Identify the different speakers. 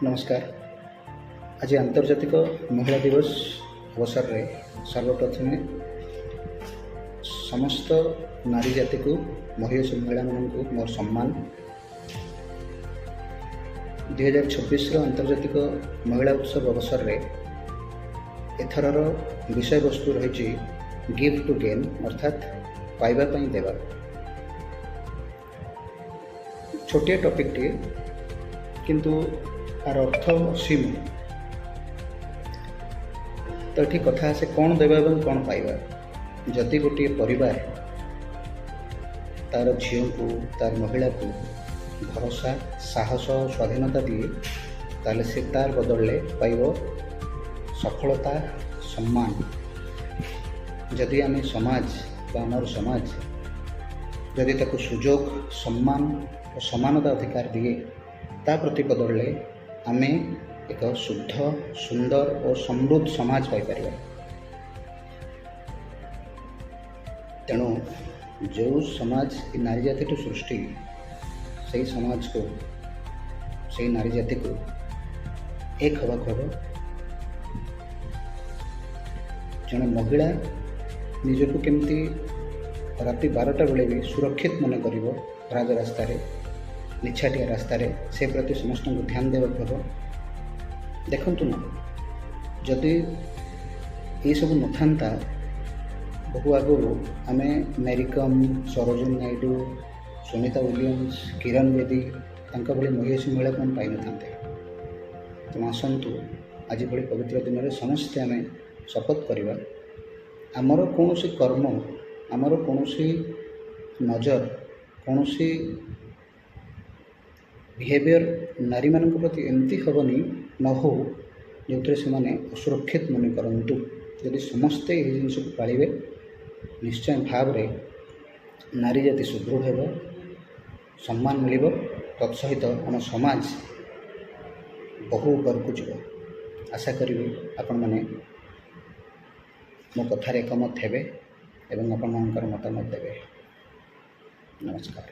Speaker 1: ନମସ୍କାର। ଆଜି ଆନ୍ତର୍ଜାତିକ ମହିଳା ଦିବସ ଅବସରରେ ସର୍ବପ୍ରଥମେ ସମସ୍ତ ନାରୀ ଜାତିକୁ, ମହିୟସୀ ମହିଳାମାନଙ୍କୁ ମୋର ସମ୍ମାନ। 2026ର ଆନ୍ତର୍ଜାତିକ ମହିଳା ଉତ୍ସବ ଅବସରରେ ଏଥରର ବିଷୟବସ୍ତୁ ରହିଛି ଗିଭ୍ ଟୁ ଗେନ୍, ଅର୍ଥାତ୍ ପାଇବା ପାଇଁ ଦେବା। ଛୋଟିଆ ଟପିକ୍ଟିଏ, କିନ୍ତୁ ତାର ଅର୍ଥ ଅସୀମ। ତ ଏଠି କଥା ଆସେ କ'ଣ ଦେବା ଏବଂ କ'ଣ ପାଇବା। ଯଦି ଗୋଟିଏ ପରିବାର ତାର ଝିଅଙ୍କୁ, ତାର ମହିଳାକୁ ଭରସା, ସାହସ, ସ୍ୱାଧୀନତା ଦିଏ, ତାହେଲେ ସେ ତାର ବଦଳରେ ପାଇବ ସଫଳତା, ସମ୍ମାନ। ଯଦି ଆମେ ସମାଜ ବା ଆମର ସମାଜ ଯଦି ତାକୁ ସୁଯୋଗ, ସମ୍ମାନ ଓ ସମାନତା ଅଧିକାର ଦିଏ, ତା ପ୍ରତିବଦଳରେ ଆମେ ଏକ ଶୁଦ୍ଧ, ସୁନ୍ଦର ଓ ସମୃଦ୍ଧ ସମାଜ ପାଇପାରିବା। ତେଣୁ ଯେଉଁ ସମାଜ ଏ ନାରୀ ଜାତିଠୁ ସୃଷ୍ଟି, ସେଇ ସମାଜକୁ, ସେଇ ନାରୀ ଜାତିକୁ ଏକ ହେବାକୁ ହେବ। ଜଣେ ମହିଳା ନିଜକୁ କେମିତି ରାତି 12ଟା ବେଳେ ବି ସୁରକ୍ଷିତ ମନେ କରିବ ରାଜରାସ୍ତାରେ, ନିଛାଟିଆ ରାସ୍ତାରେ, ସେ ପ୍ରତି ସମସ୍ତଙ୍କୁ ଧ୍ୟାନ ଦେବାକୁ ହେବ। ଦେଖନ୍ତୁ ନା, ଯଦି ଏସବୁ ନଥାନ୍ତା, ବହୁ ଆଗରୁ ଆମେ ମ୍ୟାରିକମ୍, ସରୋଜିନୀ ନାଇଡୁ, ସୁନିତା ୱିଲିୟମ୍ସ, କିରଣ ବେଦୀ ତାଙ୍କ ଭଳି ମହିୟସୀ ମହିଳାକୁ ଆମେ ପାଇନଥାନ୍ତେ। ତେଣୁ ଆସନ୍ତୁ, ଆଜି ଭଳି ପବିତ୍ର ଦିନରେ ସମସ୍ତେ ଆମେ ଶପଥ କରିବା, ଆମର କୌଣସି କର୍ମ, ଆମର କୌଣସି ନଜର, କୌଣସି ବିହେଭିଅର୍ ନାରୀମାନଙ୍କ ପ୍ରତି ଏମିତି ହେବନି, ନ ହେଉ, ଯେଉଁଥିରେ ସେମାନେ ଅସୁରକ୍ଷିତ ମନେ କରନ୍ତୁ। ଯଦି ସମସ୍ତେ ଏହି ଜିନିଷକୁ ପାଳିବେ, ନିଶ୍ଚୟ ଭାବରେ ନାରୀ ଜାତି ସୁଦୃଢ଼ ହେବ, ସମ୍ମାନ ମିଳିବ, ତତ୍ସହିତ ଆମ ସମାଜ ବହୁ ଉପରକୁ ଯିବ। ଆଶା କରିବି ଆପଣମାନେ ମୋ କଥାରେ ଏକମତ ହେବେ ଏବଂ ଆପଣମାନଙ୍କର ମତାମତ ଦେବେ। ନମସ୍କାର।